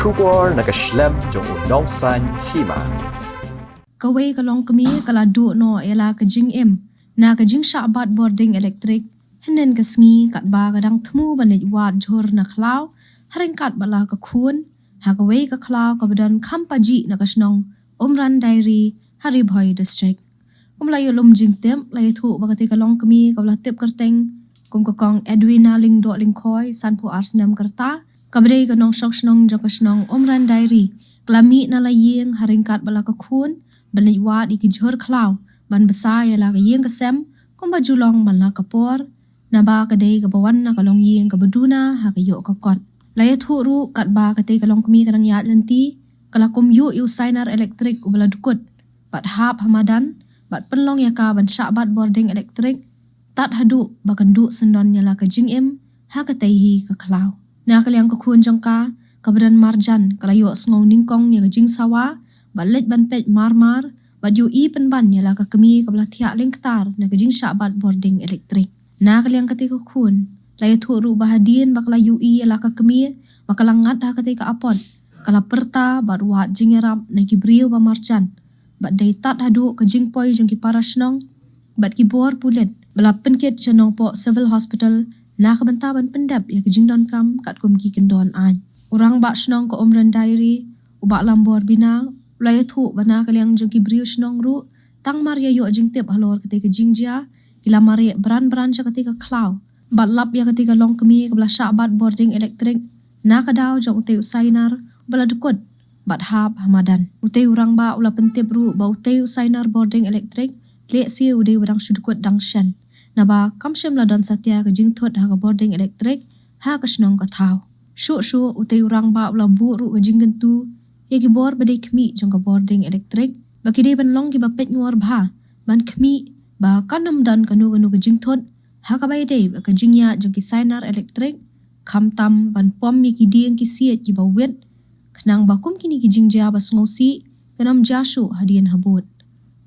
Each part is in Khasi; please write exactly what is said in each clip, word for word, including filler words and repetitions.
Khubor na ka shlem jong u nongsan hima. Kawei ka longkmie ka la duh noh ïa la ka jingim na ka jingshah bat bording elektrik hynnin ka sngi katba ka dang thmu ban leit wad jhur na khlaw ha ryngkat bad la ka khun ha kawei ka khlaw kaba don kham pajih na ka shnong Umran Diary ha Ri Bhoi District. Kum la ïoh lum jingtip, la ïathuh ba katei ka longkmie kaba la tip kyrteng kum ka kong Edwina Lyngdoh Lyngkhoi, sanphew ar snem ka rta, kaba dei ka nongshong shnong jong ka shnong Umran Diary, ka la mih na la ïing ha ryngkat bad la ka khun ban leit wad ïa ki jhur khlaw ban bsa ïa la ka ïing ka sem kumba ju long man la ka por, naba ka dei kaba wan na ka longïing kaba duna ha ka ïoh ka kot. La ïathuh ruh katba katei ka longkmie ka nang ïaid lynti, ka la kum ïuh ïa u sainar elektrik uba la dkut bad hap ha madan bad pynlong ïa ka ban shah bat bording elektrik tad haduh ba kan duh syndon ïa la ka jingim ha katei hi ka khlaw. Na ka liang ka khun jong ka kaba don marjan, ka la ïoh sngew nyngkong ïa ka jingsawa bad leit ban peit marmar bad ïohi pynban ïa la ka kmie kaba la thiah lyngktar na ka jingshah bat bording elektrik. Na ka liang katei ka khun, la ïathuh ruh ba hadien ba ka la ïohi ïa la ka kmie ba ka la ngat ha katei ka apot, ka la pyrta bad wad jingïarap na ki briew ba marjan bad dei tad haduh ka jingpoi jong ki para shnong bad ki bor pulit ba la pynkit sha Nongpoh Civil Hospital na ka bynta ban pyndep ïa ka jingdonkam katkum ki kyndon aiñ. U rangbah shnong ka Umran Diary, u Bah Lambor Bina, u la ïathuh ba na ka liang jong ki briew shnong ruh, tang mar ïa ïoh jingtip halor katei ka jingjia, ki la mareh bran bran sha katei ka khlaw bad lap ïa katei ka longkmie kaba la shah bat bording elektrik na ka daw jong utei u sainar ba la dkut bad hap ha madan. Utei u rangbah u la pyntip ruh ba utei u sainar bording elektrik lehse u dei uba dang shu dkut dang shen, naba kam shym la don satia ka jingthut ha ka bording elektrik ha ka shnong ka thaw. Shuh shuh utei u rangbah u la buh ruh ka jingkyntu ïa ki bor ba dei khmih jong ka bording elektrik ba ki dei ban long kiba peitngor bha ban khmih ba kan ym don kano kano ka jingthut ha kaba ïadei bad ka jingïaid jong ki sainar elektrik, khamtam ban pom ïa ki dieng ki siej kiba wit, khnang ba kum kine ki jingjia ba sngewsih kan ym jia shuh hadien habud.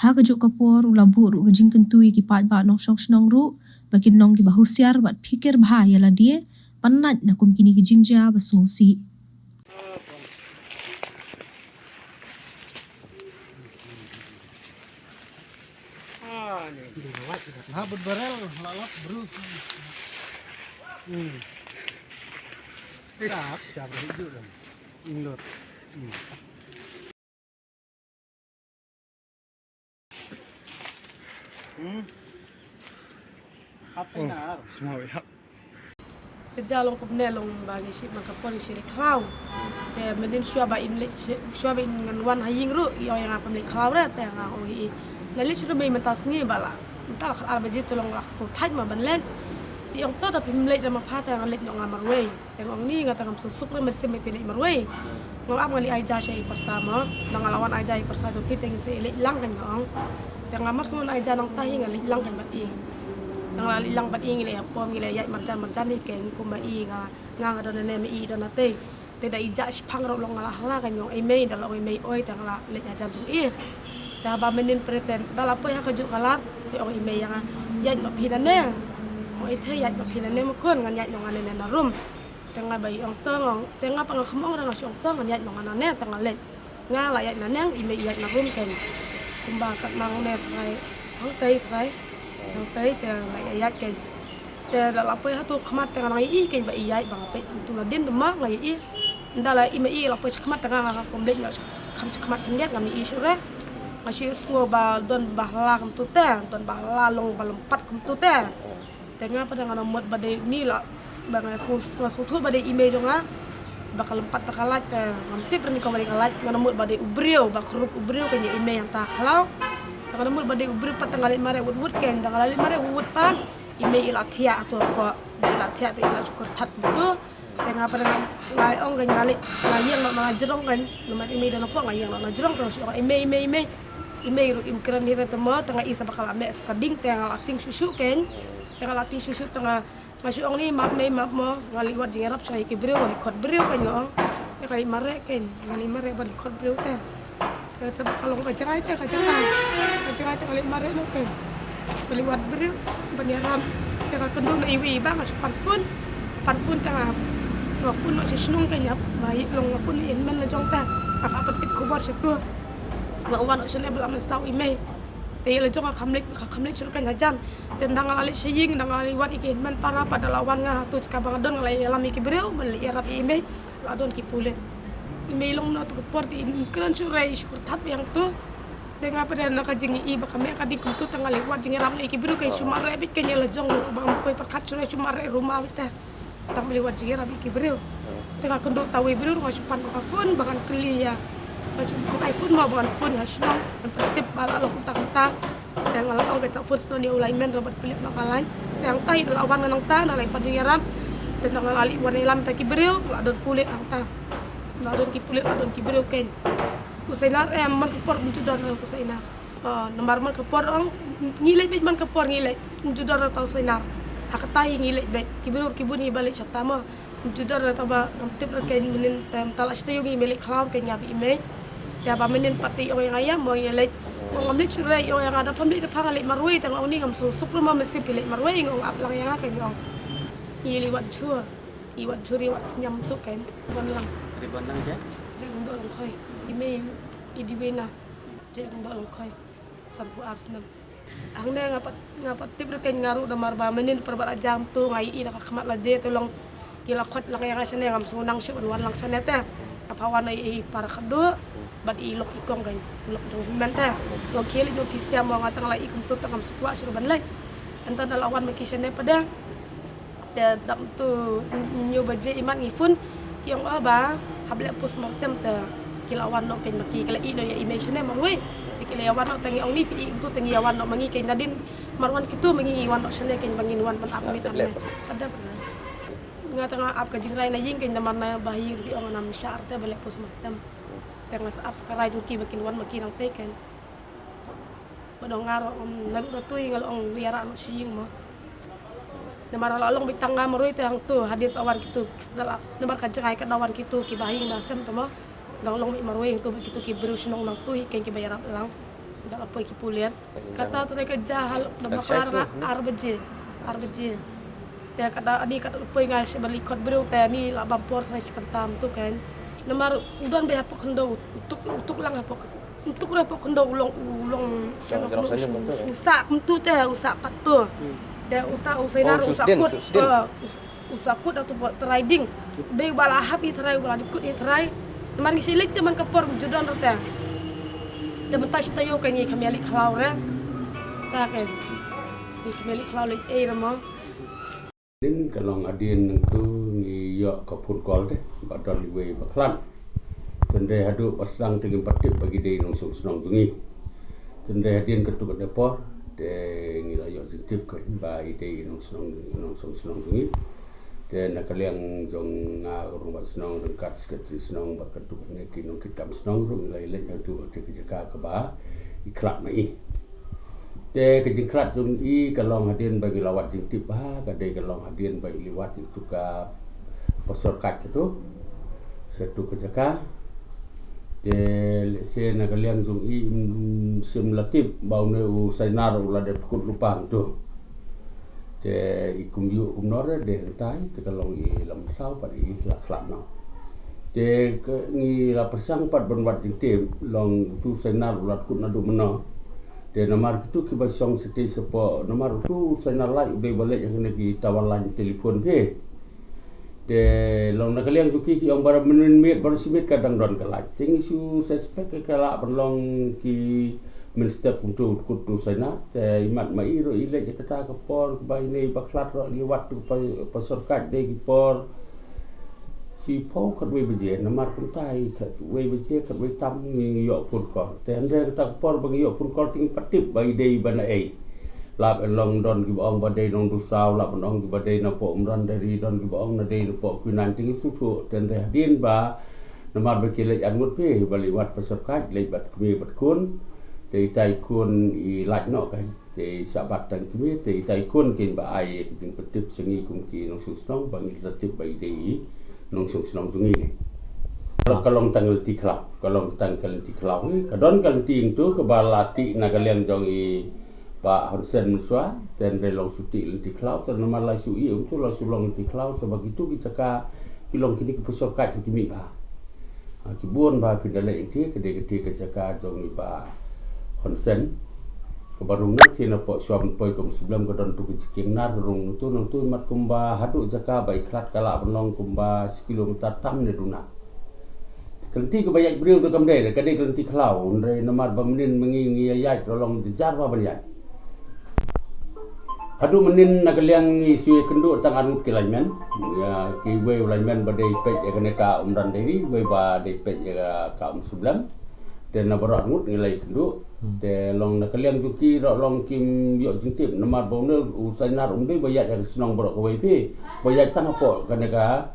Ha kajuh ka por u la buh ruh ka jingkyntu ïa ki paidbah nongshong shnong ruh ba kin long kiba husiar bad phikir bha ïa lade ban lait na kum kine ki jingjia ba sngewsih. Ah, ni. Di lawat, di lawat. Ha, bud barel, lawat, bro. Hmm. Siap, siap, hidup dah. Indur. Hmm. Hmm. Apa ini? Semua pihak. Ka jia long kumne, long ba ngi shim man ka por ngi shim lei khlaw. Te mynnin shuwa ba in leit, shuwa ba in ngan wan ha ïing ruh i ong ïa nga phim lei khlaw re, te nga ong hi i. Nga leit shuwa ba mynta sngi ba la, mynta la khatar baje te long la sngewthait ma ban leit. I ong to da phim leit re ma pha, te nga leit noh nga marwei. Te nga ong ni nga te ngam suk suk re, mynsiem ba phi leit marwei. Nga ap nga leit ai ja sha i pyrsa mo. Nang nga la wan ai ja i pyrsa jong phi te ngin sa leit lang, kan nga ong. Te nga mar sngewbha ai ja nangta hi nga leit lang kan bad i. Nang la leit lang bad i ngi la ïa pom, ngi la ïaid marjan marjan hi, kan kumba i nga, nga nga don nane ma i don natei. Te da i ja shiphang ruh long nga la hala, kan ong i mei, da la ong i mei oi, te nga la leit hajan jong i. Te haba mynnin pyrthei da la poi ha kajuh ka lad, te ong i mei ïa nga, ïaid noh phi nane. Ong i te ïaid noh phi nane ma khun, ngan ïaid noh nga nane na rum. Te nga ba i ong to, nga ong, te nga pat nga kham ong re, nga shu ong to ngan ïaid noh nga nane, te nga leit. Nga la ïaid nangne, i mei i ïaid na rum, kan. Kumba katba nga ne trai, hangtei trai, hangtei te la ïaid, kan. Te la la poi ha tu khmat te nga nang ïohi, kan, ba i ïaid ba nga peit tu nadien te ma nga ïohi. Nda la i mei i la poi sha khmat te nga, nga kum leit noh sha kham sha khmat khyndiat ngam ïohi shuh re. Nga shu sngew ba don ba la kumtu te, don ba la long ba lympat kumtu te. Te nga pat nga na mut ba dei ni la, ba nga sngewthuh, nga sngewthuh ba dei i mei jong nga. Ba ka lympat ta ka light te ngam tip re ni kumba dei ka light, nga na mut ba dei u briew, ba krup u briew, kan ïa i mei hangta khlaw. Te nga na mut ba dei u briew pat, te nga leit mareh wut wut, kan, te nga la leit mareh wut wut pat. I mei i la thiah tu pat, i la thiah te i la shu kyrthat tu. Te nga pat nga, nga ong kan nga leit, nga ïeng noh na jrong kan, namar i mei i don hapoh, nga ïeng noh na jrong, te nga shu ong i mei, i mei, i mei. I mei ruh im kren hi re te mo, te nga i sa ba ka la meh sa ka ding, te nga la tieng shuh shuh kan. Te nga la tieng shuh shuh, te nga, nga shu ong ni map mei map mo, nga leit wad jingïarap sha ïa ki briew, nga leit khot briew kan nga ong. Te nga leit mareh kan, nga leit mareh ban leit khot briew te. Te sa ba ka long ka jngai te ka jaka. Ka jngai te nga leit mareh noh kan. Nga leit wad briew ban ïarap. Te nga kynduh na iwei i bah, nga shu pan phone. Pan phone te nga, Nga phone noh sha shnong ka nyap ba i long, nga phone ïa i hynmen la jong te. Nga hap ban tip khubor sha tu. Nga wan noh shane ba la mynsaw i mei. Te ïa la jong nga kham leit, nga kham leit shuh ka hajan. Te nda nga la leit sha ïing, nda nga la leit wad ïa ki hynmen para, pat da la wan nga ha tu jaka ba nga don, nga la ïalam ïa ki briew ban leit ïarap ïa i mei. La don ki pulit. I mei long noh tu ka por te i kren shuh re, i shu kyrthat biang tu. Te nga pat da na ka jingïohi ba ka mei ka ding kumtu, te nga leit wad jingïarap ïa ki briew, ka shu mareh beit ka, ïa la jong ba ngam poi pyrkhat shuh re, shu mareh ruma beit te. Tang ba leit wad jingïarap ïa ki briew. Te nga kynduh ta uwei briew, nga shu pan ka phone ba ngan kylli ïa. Nga shu pan ka phone ba ngan phone ha shnong, ngan pyntip ba la long kumta kumta. Te nga la ong ka, sa phone sdang ïa u lineman ruh ban pynlip na ka line. Te hangta i da la wan nangta, da la pan jingïarap. Te nga la leit wan ïalam ïa ki briew, la don pulit hangta. La don ki pulit, la don ki briew keiñ. U Sainar, eh, man ka por um ju don u Sainar. Ah, namar man ka por ong, ngi leit beit man ka por ngi leit. Um ju don uta u Sainar. Ha kata hi ngi leit beit. Ki briew ki bun hi ba leit shata mo. Um ju don uta ba ngam tip re keiñ mynnin, te mynta la shi taïew ngi mih leit khlaw keiñ nga bad i mei. Te ba mynnin pat te i ong ïa nga ïa mo ïa leit. Mo ngam leit shuh re, i ong ïa nga da pham leit da pha nga leit marwei, te nga ong ni ngam sngewsuk suk re mo, mesti phi leit marwei, nga ong ap lang ïa nga keiñ nga ong. I leit wad jhur. I wad jhur, i wad sniam tu keiñ. Wan lang. Ri wan lang ja? Ja Lyngdoh Lyngkhoi. I mei i Diwena. Ja Lyngdoh Lyngkhoi. Sanphew ar snem. Hangne nga pat, nga pat tip re keiñ nga ruh, namar ba mynnin pyrbat la jam tu nga ïohi da ka khmat lade te long ki la khot lang ïa nga shane, ngam sngewdang shuh ban wan lang shane te. Nga pat wan ïa i para khadduh bad i lok i kong keiñ, lok jong hynmen te. Nga khie leit noh phi sha mo, nga tang la i kumtu te ngam sngewkwah shuh ban leit. Hynda da la wan ma ki shane pat de. Te dap tu hynñiew baje imat ngi phone, ki ong, oh, ba hap leh postmortem te ki la wan noh keiñ ma ki, ki la ïeh noh ïa i mei shane marwei. Te ki la ïa wan noh, te ngi ong ni phi ïeh tu te ngi ïa wan noh ma ngi keiñ, nadien mar wan kitu ma ngi ngi wan noh shane keiñ ba ngin wan ban ap miet ap ne. Ka dep re. Nga te nga ap ka jingrai na ïing keiñ, namar na bahaïing ruh ki ong ngam shah te ba leh postmortem. Te nga sa ap sa ka rai jong ki ba kin wan ma ki nangtei keiñ. Ba dang nga ruh, um, naduh da tu hi nga la ong ïarap noh sha ïing mo. Namar la long beit tang nga marwei te hangtu hadien sa wan kitu, da la, namar ka jngai ka da wan kitu ki bahaïing na sem te mo. Dang long beit marwei hangtu bad kitu ki briew shnong nangtu hi keiñ kiba ïarap lang. Da la poi ki pulit. Kata te ka ja hal da bakla nga ar baje. Ar baje. Te kata ani kata poi nga sha ba leit khot briew te ani la bam por trai shi kynta tu keiñ. Namar u don beit hapoh khyndew, u tuk, u tuk lang hapoh, u tuk re hapoh khyndew u long, u long, u sah kumtu te, u sah pat tu. Te uta u Sainar u sah kut. U sah kut atu ba trai ding. Dei ba la hap i trai, ba la dei kut i trai. Namar ngi shait leit te man ka por ju don ruh te. Te mynta shi taïew ka ngi kham ïa leit khlaw re. Ta ka ngi kham ïa leit khlaw leit ei re mo. Hadien ka long hadien nangtu ngi ïoh ka phone call te ba don iwei ba khlad. Tynrai haduh ba sdang te ngim pat tip ba ki dei nongshong shnong jong ngi. Tynrai hadien katto katne por te ngi la ïoh jingtip ka ba i dei nongshong, nongshong shnong jong ngi. Te na ka liang jong nga u rangbah shnong ryngkat secretary shnong bad katto katne ki nongkitkam shnong ruh ngi la ïaleit hangtu ha kata ka jaka kaba i khlad ma i. Te ka jingkhlad jong i ka long hadien ba ngi la wad jingtip ba ka dei ka long hadien ba i la wad ïa utu ka pastor Kait katu sha utu ka jaka. Te lehse na ka liang jong i, mm, sim la tip ba une u Sainar u la dep kut lypa hangtu. Te i kumjuh kumno re de hangtai te ka long i la mynsaw pat i la khlad noh. Te ka ngi la pyrshang pat ban wad jingtip long utu u Sainar u la kut naduh mynno. Te namar kitu kiba shong shatei shapoh, namar utu u Sainar Lait u dei ba leit ha kine ki tower line telephone phi. Te long na ka liang jong ki ki ong ba mynmiet baroh shi miet ka dang don ka light. Te ngi shu suspect ka lah ban long ki mynstep kumtu kut utu u Sainar. Te imat ma i ruh i leit ha kata ka por ba ine i ba khlad ruh i wad utu pa, pastor Kait dei ki por shiphew khatwei baje, namar kumta i khatwei baje khatwei tam ngi ïoh phone call. Te hynrei kata ka por ba ngi ïoh phone call te ngim pat tip ba i dei ba na ei. Lah ban long don kiba ong ba dei Nongdusaw, lah ban ong kiba dei napoh Umrandari, don kiba ong na dei napoh Kwinang te ngi sngewthuh. Te hynrei hadien ba namar ba ki leit arngut phi ba leit wad pastor Kait leit bad kmie bad khun. Te itai khun i lait noh ka. Te i sah bat tang kmie, te itai khun keiñ ba ai ka jingpyntip sha ngi kum ki nongshong shnong ba ngi sa tip ba i dei i nongshong shnong jong ngi. Ka long tang ka lynti khlaw, ka long tang ka lynti khlaw. Ka don ka lynti hangtu kaba la tih na ka liang jong i Bah Hun Sen mynshuwa, te hynrei long shu tih lynti khlaw, te namar la shu ïoh hangtu la shu long lynti khlaw, sa ba kitu ki jaka Ki long kine ki pyrshah kat ki mih bha. Ha, ki bun bha phi da leh ïa ki, ka dei ka ti ka jaka jong i Bah Hun Sen. Kaba rung na ti na pok shuwa ban poi kum Umsymblem ka don tu ka jingkieng nar rung nangtu nangtu mat kumba haduh jaka ba i khlad ka lah ban long kumba shi kilometer tam ne duna. Ka lynti kaba ïaid briew tu kam dei, ka dei ka lynti khlaw, hynrei namar ba mynnin ma ngi ngi ïaid ruh long jynjar bha ban ïaid. Haduh mynnin na ka liang ngi shu ïakynduh tang arngut ki lineman. Ïa kiwei u lineman ba dei peit ïa kane ka Umran Dairy, wei ba dei peit ïa ka Umsymblem. Te na baroh arngut ngi la ïakynduh. Te long na ka liang jong ki ruh long kim ïoh jingtip namar ba une u Sainar um dei ba ïaid ha ka shnong baroh kawei phi. Ba ïaid tang hapoh kane ka,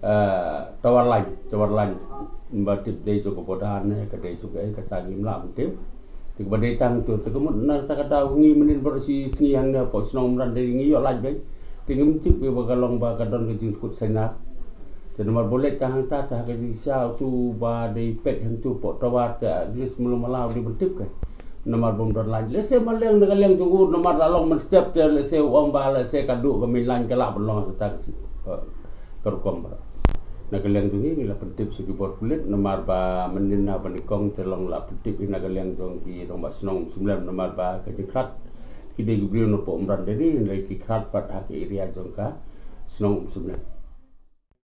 eh, tower line, tower line. Ba tip dei jong ka border ne ka dei jong ka ei, kata ngim lah ban tip. Te kaba dei tang tu, te ka mut na kata ka daw ngi mynnin baroh shi sngi hangne hapoh shnong Umran Dairy ngi ïoh lait beit. Te ngim tip ïa ba ka long ba ka don ka jingkut Sainar. Te namar ba u leit tang hangta, te ha ka jingshisha utu ba dei peit hangtu hapoh tower, te at least mala mala u dei ban tip ka. Namar ba um don lait. Lehse ma liang na ka liang jong u namar la long mynstep, te lehse u ong ba lehse ka duh ka main line ka lah ban long ha kata ka si, ka, ka rukom ba. Na ka liang jong ngi ngi la pyntip sha ki bor pulit namar ba mynnin ha ba nyngkong te long la pyntip ïa na ka liang jong ki rangbah shnong Umsymblem namar ba ka jingkhlad ki dei ki briew na pok Umran Dairy, hynrei ki khlad pat ha ka area jong ka shnong Umsymblem.